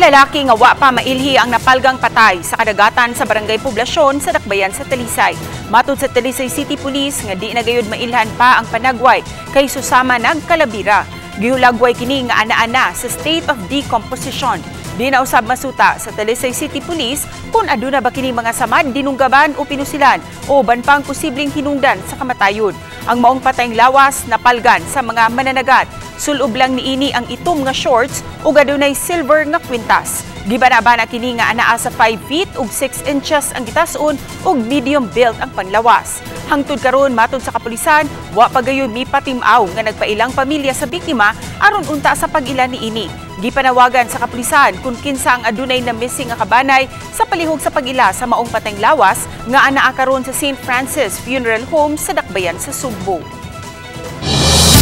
lalaki nga wa pa mailhi ang napalgang patay sa kadagatan sa Barangay Poblasyon sa Dakbayan sa Talisay. Matud sa Talisay City Police nga di na gayud mailhan pa ang panagway kay susama nagkalabira. Gihulagway kini nga ana-ana sa state of decomposition. Di na usab masuta sa Talisay City Police kung aduna ba kini mga samad dinunggaban o pinusilan o uban pang posibleng hinungdan sa kamatayon. Ang maong patayng lawas napalgan sa mga mananagat. Sulob lang niini ang itom nga shorts ug adunay silver nga kwintas. Gibana-bana kini nga anaa sa 5 feet ug 6 inches ang gitason ug medium built ang panlawas. Hangtod karon, matod sa kapulisan, wa pa gayon mipatim-aw nga nagpailang pamilya sa biktima aron unta sa pag-ila niini. Gipanawagan sa kapulisan kung kinsa ang adunay na missing nga kabanay sa palihog sa pag-ila sa maong patayng lawas nga anaa karon sa St. Francis Funeral Home sa Dakbayan sa Sugbo.